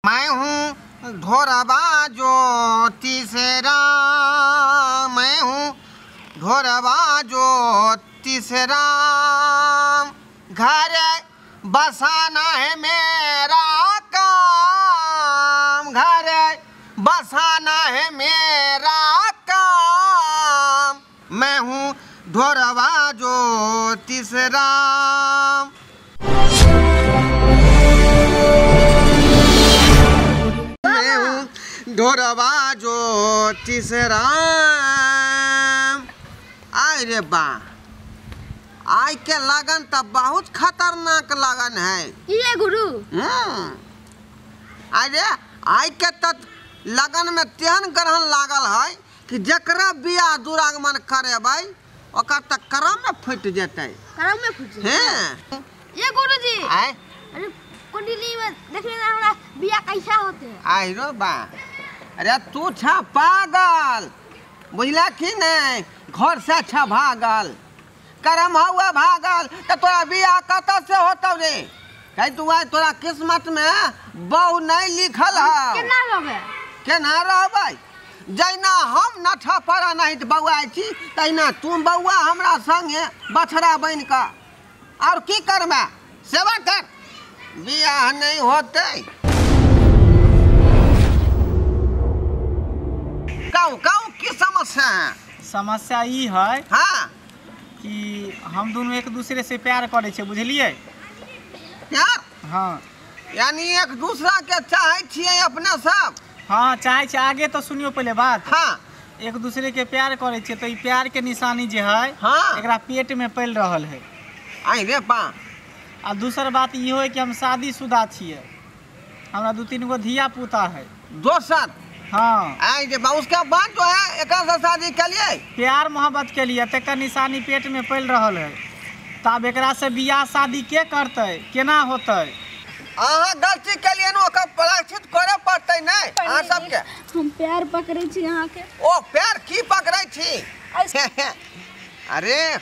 मैं हूँ ढोरबा जो तीसरा, मैं हूँ ढोरबा जो तीसरा, घर बसाना है मेरा काम, घर बसाना है मेरा काम, मैं हूँ ढोरबा जो तीसरा। मैं हूँ ढोरबा जो तीसरा। आय रे बा, आय के लगन तो बहुत खतरनाक लगन है। ये गुरु अरे आय के तो लगन में तेहन ग्रहण लागल है कि जकरा बियाह दुरागमन करेबै ओकर त करम में फूट जेतै। करम में फूट जेतै। हां ये गुरुजी आय, अरे कुंडली में देखने ना हमरा बियाह कैसा होते है। आय रो बा, अरे तू छा पागल, बुझला कि नहीं, घर से अच्छा भागल, करम हुआ भागल त तोरा बियाह कत से होतौ रे? कह तू आय तोरा किस्मत में बहु नहीं लिखल है। केना रहबै? केना रहबै? जहिना हम नठा पड़ा नहीं बौआ छी तहिना तू बौआ हमरा संगे बछड़ा बनि कऽ और की करबै, सेवा कर, बियाह नहीं होतै। कहू कहू की समस्या है? समस्या ई है हाँ कि हम दोनों एक दूसरे से प्यार करै छियै, बुझलियै? प्यार? हाँ, यानी एक दूसरा के चाहै छियै अपना सब? हाँ चाहे छै। आगे तो सुनियो पहले बात। हाँ, एक दूसरे के प्यार करे छियै तो ई प्यार के निशानी जे है हाँ एकरा पेट में पल रहल है। आई रे बा। आ दूसर बात इहो है कि हम शादीशुदा छियै, हमरा 2-3 गो धिया पुता है। दोसर? हाँ। आई रे बा, उसके बाद जो है एक से शादी के लिए प्यार मोहब्बत के लिए तकर निशानी पेट में पल रहल है, तब एकरा से बियाह शादी के करतै, केना होतै? अहाँ गलती के लिए न ओकर प्रायश्चित करे पड़तै नै अहाँ सबके। हम प्यार पकड़ै छी अहाँ के। ओ प्यार की पकड़ै छी? अरे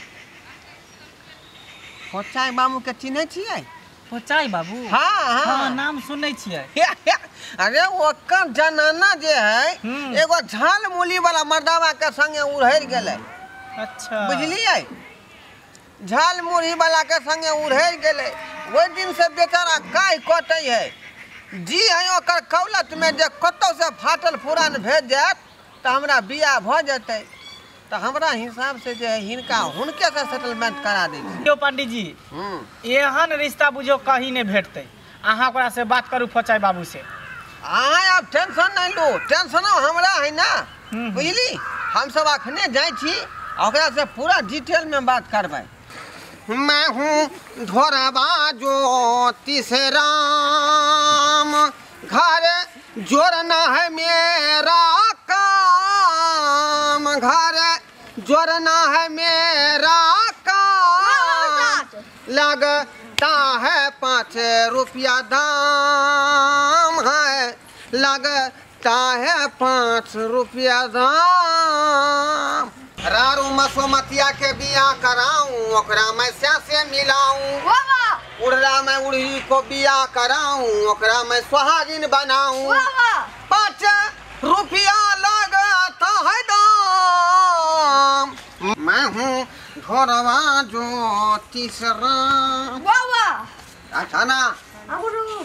फोचाइ बाबू के चिन्है छियै? फोचाइ बाबू? हाँ हाँ, हाँ नाम सुनै छियै। अरे ओकर जनाना जे है एगो झाल मूली वाला मर्दावा के संगे उड़हरि गेलै। अच्छा, बुझलियै? झाल मुरही वाला के संगे उड़हरि गेलै, ओहि दिन से बेचारा काय कटै है जी है ओकर कौलत में जे कतौ से फाटल फुरान भेज जायत तऽ हमरा बियाह भऽ जेतै। तऽ हमरा हिसाब से जे है हिनका हुनके से सेटलमेंट करा दै छी। यौ पंडित जी, एहन रिश्ता बुझियौ कहीं नहि भेटतै। अहाँ ओकरा से बात करू फोचाइ बाबू से। अहाँ आब टेंशन नहि लू, टेंशनो हमरा है ना, बुझली? हमसब अखने जाइ छी ओकरा से पूरा डिटेल में बात करबै। मैं हूँ ढोरबा जो तीसरा, घर जोड़ना है मेरा काम, घर जोड़ना है मेरा काम, लगता है 5 रुपया दाम है, लगता है 5 रुपया दाम। रारू मसोमतिया के बियाह कराऊं, ओकरा मैं से मिलाऊं, उड़रा में उड़ही को बियाह कराऊं, ओकरा मैं सुहागिन बनाऊं, 5 रुपया लगता है दाम। मैं हूँ ढोरवा जो तीसरा। अच्छा ना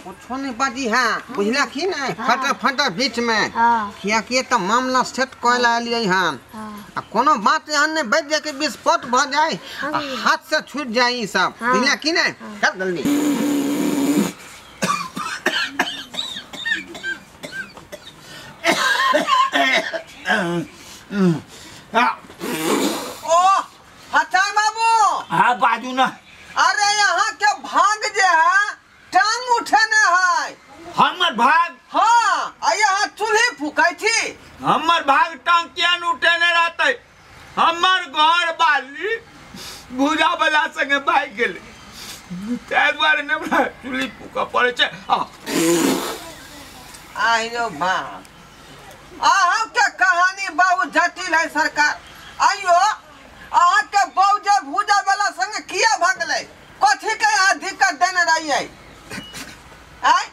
कुछो नहीं बाजी है, बुझला की नहीं? फटा फटा बीच में किया कि तो मामला सेट कऽ लियै हन, आ कोनो बात एहन नहीं बच जाए कि विस्फोट भऽ जाए, हाथ से छूट जाए ई सब, बुझला की नहीं? चल जल्दी। ओ हटाई बाबू। हाँ बाजू ना। अरे यहाँ के भाग जे है टांग उठेने है। हमर भाग? हाँ, आ यहाँ चूल्ही फूकै छी। हमर भाग टांग किया न उठेने रहतै? हमर घर बाली भूजा वाला संगे भागि गेलै, ताहि दुआरे ने हमरा चूल्ही फूकऽ पड़ै छै। आइयो बाप, अहाँ के कहानी बहुत जटिल है सरकार। आइयो अहाँ के बहु जे भूजा वाला संगे किया भागलै? कथी के यहाँ दिक्कत देने रहियै? आय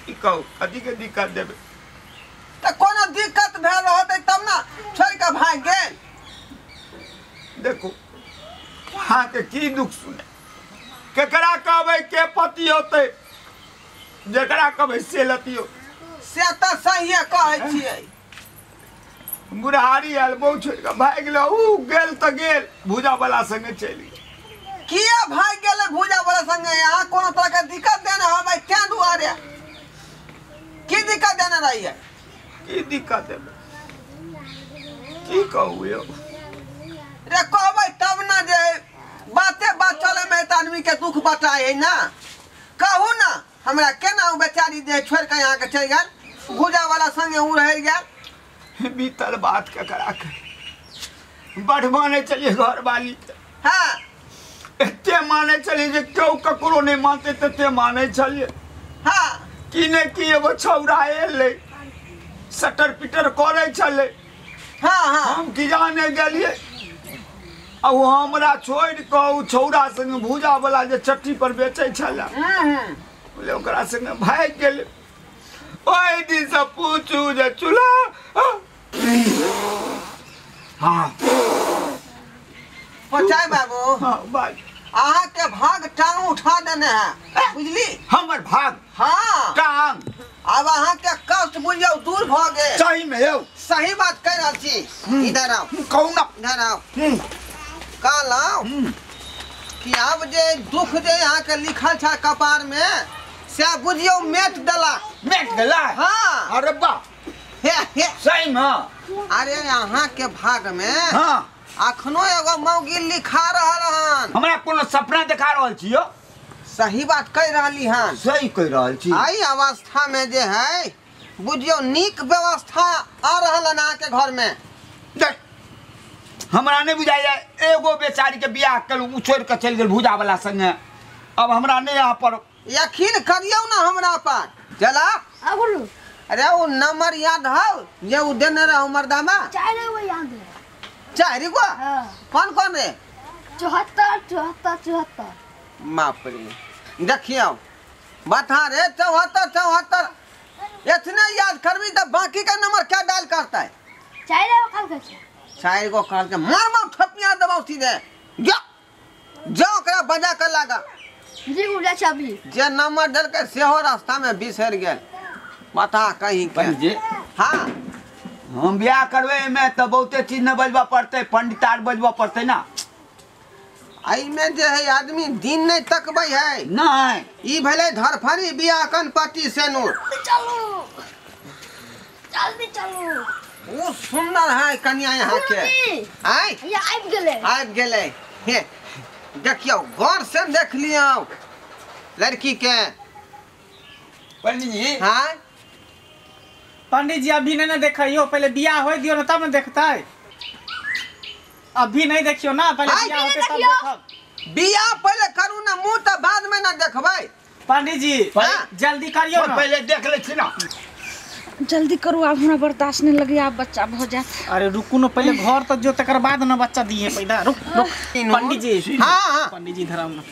की कहू कथी के दिक्कत देबै? त कोनो दिक्कत भेल रहतै तब ना छोड़ि के भागि गेल। देखू अहाँके की दुख सुने, केकरा कहबै के पति होतै, जकरा कहबै से लतियो। से तऽ सहिए कहै छियै। बुढ़ारी आयल बहु छोड़ि कऽ भागि गेल, उ गेल तऽ गेल भूजा वाला संगे चलि गेल। किया भागि गेलै भूजा वाला संगे? अहाँ कोनो तरह के दिक्कत देने होबै तें दुआरे। की दिक्कत देने रहियै? की दिक्कत देबै की कहू यौ? रे कहबै तब ना जे बाते बात चले में तऽ आदमी के दुख बताए है ना। कहू ना हमरा केना ओ बेचारी जे छोड़ि कऽ अहाँके चलि गेल भूजा वाला संगे उ रहि गेल। बीतल बात केकरा कही, बड़ मानै छलियै घरवाली के। हाँ एते मानै छलियै जे केओ ककरो नहि मानतै तते मानै छलियै। हाँ की ने की एगो छौड़ा एलै सटर पिटर करै छलै। हाँ हाँ हम की जाने गेलियै आ ओ हमरा छोड़ि कऽ ओ छौड़ा संगे भूजा वाला जे चट्टी पर बेचै छलै बोले ओकरा संगे भागि गेलै। ओहि दिनसँ पूछू जे चूल्हा। हाँ पचाय बाबू। हाँ बाज। अहाँ के भाग टांग उठा देने है बुझली? हमर भाग? हाँ टांग। अब अहाँ के कष्ट बुझियौ दूर भऽ गेल। सही में यौ? सही बात कहि रहल छी। इधर आउ। कहू ना। इधर आउ। कहलहुँ कि आब जे दुख जे अहाँ के लिखल छै कपार में से बुझियौ मेट देलक। मेट गेलै? हाँ। अरे वाह हे हे सही में? अरे अहाँ के भाग में हाँ अखनो एगो मौगी लिखा रहल हन। हमरा कोनो सपना देखा रहल छी यौ? सही बात कहि रहली हन। सही कहि रहल छी। एहि अवस्था में जे है बुझियौ नीक व्यवस्था आ रहल हन अहाँ के घर में। देख हमरा नहीं बुझाइया एगो बेचारी के बियाह कलू उ छोड़ि कऽ चलि गेल भूजा वाला संगे। अब हमरा नहीं यहाँ पर यकीन करियौ ना हमरा पर। चला अरे वो नंबर याद हौ जे उ देने रहौ मर्दामा? चारि गो याद है। चारि गो? हाँ। कौन कौन रे? 74 74 74। बाप रे देखियौ बता रे 74 74 इतने याद करबी तऽ बाकी का नंबर क्या डायल करतै? चारि गो कहलकै। चारि गो कहलकै। मार मार ठपिया देबौ सीधे। जा जा ओकरा बजा के लागा। जी उड़ा चाबी। जे नंबर देलकै सेहो रास्ता में बिसरि गेल। बता कहीं के। जी हाँ हम बियाह करबै में तऽ बहुते चीज न बजबऽ पड़तै, पंडितार बजबऽ पड़तै ना। एहिमे जे है आदमी दिन नहीं तकबै है। नहीं ई भेलै धरफड़ी बियाह कनपट्टी सेनूर। चलू जल्दी चलू। ओ सुंदर है कन्या यहाँ के। आय ये आबि गेलै। आबि गेलै। हे देखियौ गौर से देख लियौ लड़की के। पंडित जी। हाँ पंडित जी अभी नहीं ना देखियो, पहले बियाह हो दियो ना तब ना देखतै। अभी नहीं देखियो ना, पहले बियाह होते तब देखब। बियाह पहले करू ना मुँह तऽ बाद में ना देखबै। पंडित जी जल्दी करियो ना। पहले देख लै छी ना। जल्दी करू आब हमरा बर्दाश्त नहीं लगे, आब बच्चा भ जायत। अरे रुकू न पहले घर तक जो तकर बाद न बच्चा दिए पैदा। रुक रुक पंडित जी। हाँ हाँ पंडित जी इधर आओ ना,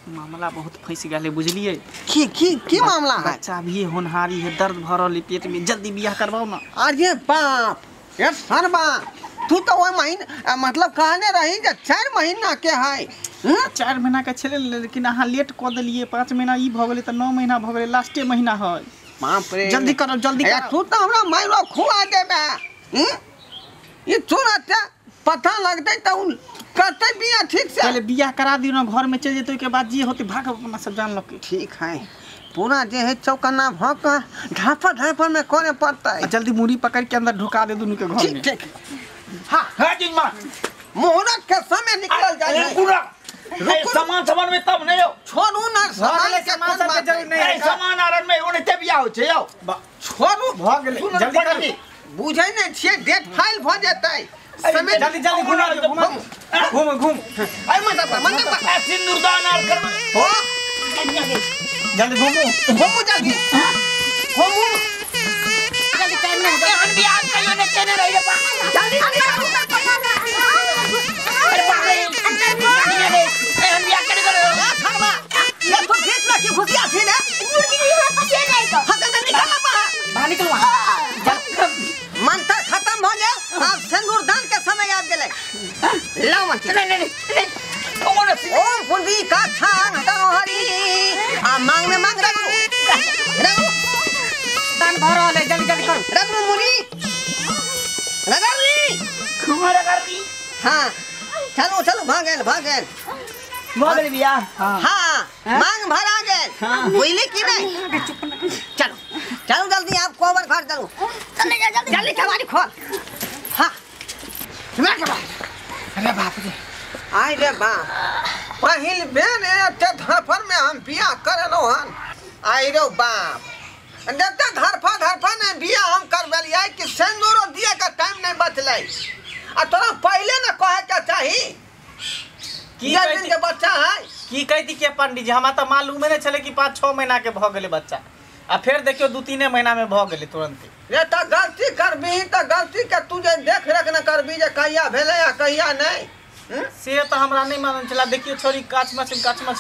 मामला बहुत फंस गेल है बुझलिए। की की की मामला है? बच्चा भी होनहारी है, दर्द भरल है पेट में, जल्दी बियाह करवाओ ना। अरे बाप ये सरबा तू तो वही महीना मतलब कहने रही जे 4 महीना के है। 4 महीना के छलै लेकिन अहाँ लेट कऽ देलिए। 5 महीना ई भऽ गेलै तऽ 9 महीना भऽ गेलै, लास्टे महीना है। बाप रे जल्दी करो जल्दी करो। तू तो हमरा मारो खुआ देबे। ई तुरंत पता लगतै तऽ उ करतै बियाह ठीक से। पहले बियाह करा दियो ना, घर में चल जेतै ओइके बाद जे होतै भाग अपना सब जान लके। ठीक है पूरा जे है चौकन्ना भ के ढापा ढापा में करे पड़तै। जल्दी मुड़ी पकड़ के अंदर ढुका दे दुनू के घर में। ठीक ठीक। हां हां जी मां मुहूर्त के समय निकल जाए। रुको सामान सामान में तब नहीं हो। छोड़ू ना सामान के सामान सब के जरूरत नहीं है। सामान आरन में ओने बियाह होइ छै यौ। छोड़ू भ गेलै जल्दी करू। बुझै नै छियै डेट फाइल भ जेतै। समय जल्दी जल्दी घुमा घूम घूम। आई मत मत मत सिंदूरदान आर करबै हो। जल्दी घूमू घूमू जल्दी घूमू जल्दी टाइम नहीं। एहन बियाह कहियो ने केने रही रे बा। जल्दी अरे बाप रे एहन बियाह करे करे ये तो बीच में की घुसिया छी ने मुर्गी हमरा फसिया जाय तो। में मांग रगड़ू रगड़ू दान भर रहल है जल्दी जल्दी करू रगड़ू मुरी रगड़ ली खूब रगड़ ली। हाँ चलो चलो भाग गेल भाग गेल भऽ गेल बियाह। हाँ मांग भरा गेल बुझली कि नहीं। चलो चलो जल्दी आप कोबर घर चलो जल्दी जल्दी कबाड़ी खोल। हाँ अरे बाप रे आई रे बाप पहिल बेन एते धरफर में हम बियाह करलो हन। आई रे बाप देखते धरफा धरफा ने बियाह हम करबेलियै कि सिंदूरो दिए का टाइम नहीं बचलै। आ तोरा पहले न कहे के चाही की दिन के बच्चा है की कहती के पंडित जी हमरा त मालूमे नहीं छले कि 5-6 महीना के भ गेलै बच्चा आ फेर देखियो 2-3 महीना में भ गेलै तुरंत। रे त गलती करबी त गलती के तू जे देख रेख न करबी जे कहिया भेलै आ कहिया नहीं से त हमरा नहीं मालूम छला। देखियो छोरी काच मच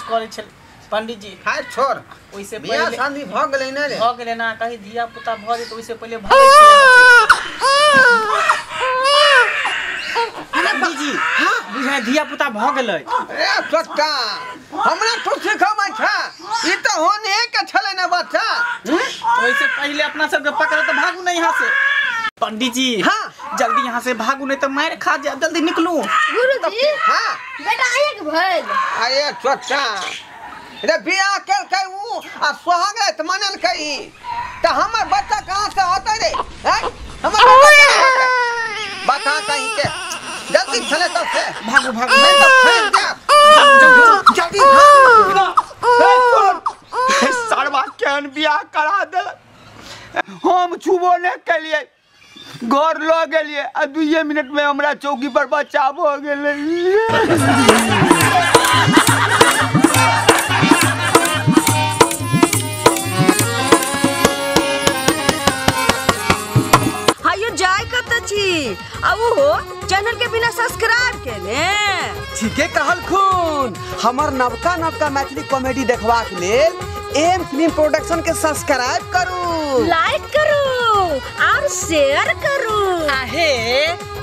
करै छल पंडित जी। खाय छोड़ ओइसे बियाह पहिले शादी भ गेलै ने रे भ गेलै ना कहीं धिया पुता भ जेतै ओइसे पहिले भागै छियै। पंडित जी हां बुझाय धिया पुता भ गेलै। रे छोटका हमरा तू सिखबै छ ई त होने के छलै ने बच्चा। ओइसे पहिले अपना सबके पकड़ त भागू नहीं यहाँ से पंडित जी। हाँ जल्दी यहाँ से भागू नहीं तो मार खा जा जल्दी निकलू। गुरुजी हाँ बेटा आये के भइल। अरे छोटका रे बियाह केलकै ऊ आ सोहागत मनलकै ई त हमर बच्चा कहाँ से होतै रे हैं हमर बच्चा कहाँ से होतै? बता कहीं के जल्दी चले तब से भागू भागू नहीं तो फेंक देब जल्दी भाग। सरवा केहन बियाह करा देलक हम छुबो नहि केलियै घर लऽ गेलियै आ 2 मिनट में हमरा चौकी पर बच्चा भऽ गेलै। हायो जाय कत छी आ उहो चैनल के बिना सब्सक्राइब केने। ठीके कहल खून हमर नवका नवका मैथिली कॉमेडी देखबाक लेल एम फिल्म प्रोडक्शन के सब्सक्राइब करू, लाइक करू और शेयर करू। आहे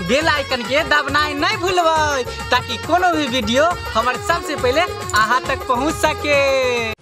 बेल आइकन के दबनाई नहीं भूलबै ताकि कोनो भी वीडियो हमर सबसे पहले अहाँ तक पहुँच सके।